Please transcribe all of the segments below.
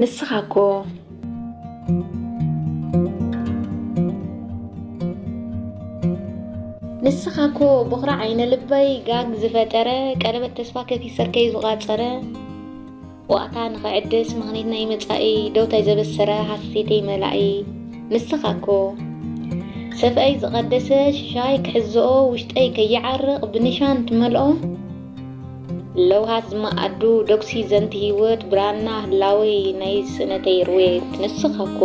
ንስኻ እኮ ንስኻ እኮ ቦኽሪ ዓይነ ልበይ ጋግ ዝፈጠረ፣ ቀለበት ተስፋ ከፊሰርካይ ዝቋጸረ፣ ዋእታ ንኽዕድስ ምኽኒት ናይ መጻኢ ደውታይ ዘበሰረ፣ ሃሴተይ መላኢ ንስኻ እኮ። ሰፍኣይ ዝቐደሰ ሽሻይ ክሕዝኦ፣ ውሽጠይ ከይዓርቕ ብንሻን ትመልኦ፣ ለውሃት ዝመኣዱ ደጉሲ ዘንቲ ህይወት፣ ብራና ህላወይ ናይ ስእነተይ ርዌት ንስኻ እኮ።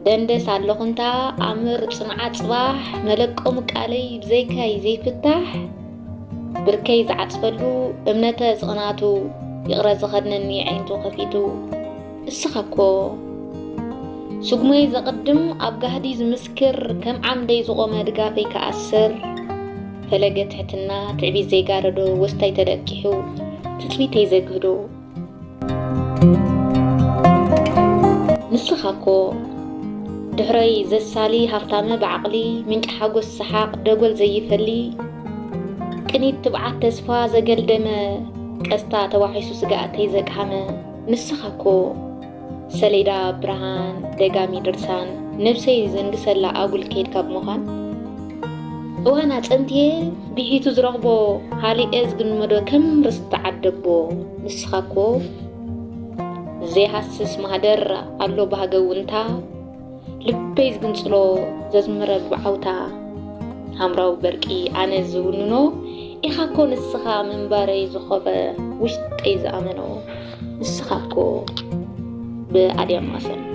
ደንደስ ኣለኹ እንታ ኣምር ጽንዓት ጽባሕ፣ መለቆም ቃለይ ብዘይካይ ዘይፍታሕ፣ ብርከይ ዝዓጽፈሉ እምነተ ዝቕናቱ፣ ይቕረ ዝኸድነኒ ዓይንቱ ከፊቱ እስኻ እኮ። ስጉመይ ዘቕድም ኣብ ጋህዲ ዝምስክር፣ ከም ዓምደይ ዝቖመ ድጋፈይ ክኣስር፣ ፈለገ ትሕትና ትዕቢት ዘይጋረዶ፣ ወስታይ ተደቂሑ ትጽቢተይ ዘግህዶ ንስኻ እኮ። ድሕረይ ዘሳሊ ሃፍታመ ብዓቕሊ፣ ምንጪ ሓጎስ ሰሓቕ ደጎል ዘይፈሊ፣ ቅኒት ትብዓት ተስፋ ዘገልደመ፣ ቀስታ ተዋሒሱ ስግኣተይ ዘቅሃመ ንስኻ እኮ። ሰሌዳ ብርሃን ደጋሚ ድርሳን፣ ነብሰይ ዘንግሰላ ኣጉል ከይድካ ብምዃን፣ እዋን ኣጸንትየ ብሒቱ ዝረኽቦ፣ ሃሊኤ ዝግመዶ ከም ርስቲ ዓደቦ ንስኻ እኮ። ዘይሃስስ ማህደር ኣሎ ባህገውንታ፣ ልበይ ዝግንጽሎ ዘዝምረ ብዓውታ። ሃምራዊ በርቂ ኣነ ዝውንኖ፣ ኢኻ እኮ ንስኻ ምንባረይ ዝኾፈ፣ ውሽጠይ ዝኣመኖ ንስኻ እኮ። ብኣድያም ማሰን።